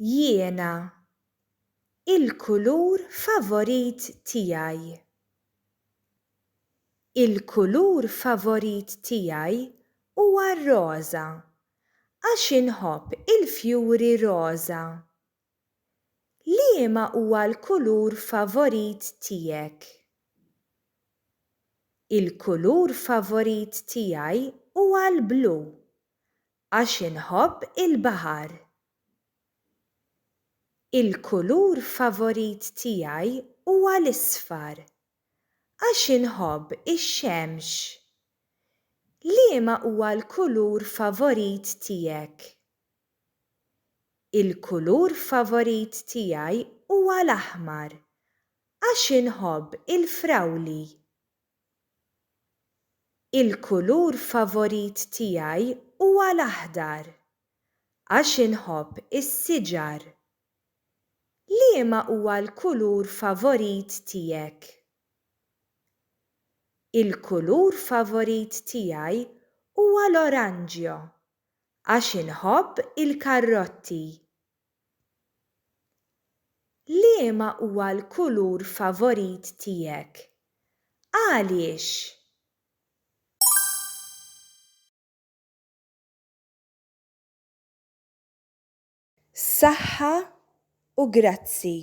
Jiena. Il-kulur favorit tiegħi. Il-kulur favorit tiegħi huwa r-roża għax inħobb il-fjuri roża. Liema huwa l-kulur favorit tiegħek? Il-kulur favorit tiegħi huwa l-blu għax inħobb il-baħar. Il-kulur favorit tiegħi huwa l-isfar għax inħobb ix-xemx. Liema huwa l-kulur favorit tiegħek? Il-kulur favorit tiegħi huwa l-aħmar għax inħobb il-frawli. Il-kulur favorit tiegħi huwa l-aħdar għax inħobb is-siġar. Liema huwa l-kulur favorit tiegħek? Il-kulur favorit tiegħi huwa l-oranġjo għax inħobb il-karrotti. Liema huwa l-kulur favorit tiegħek? Għaliex? Saħħa u grazzi.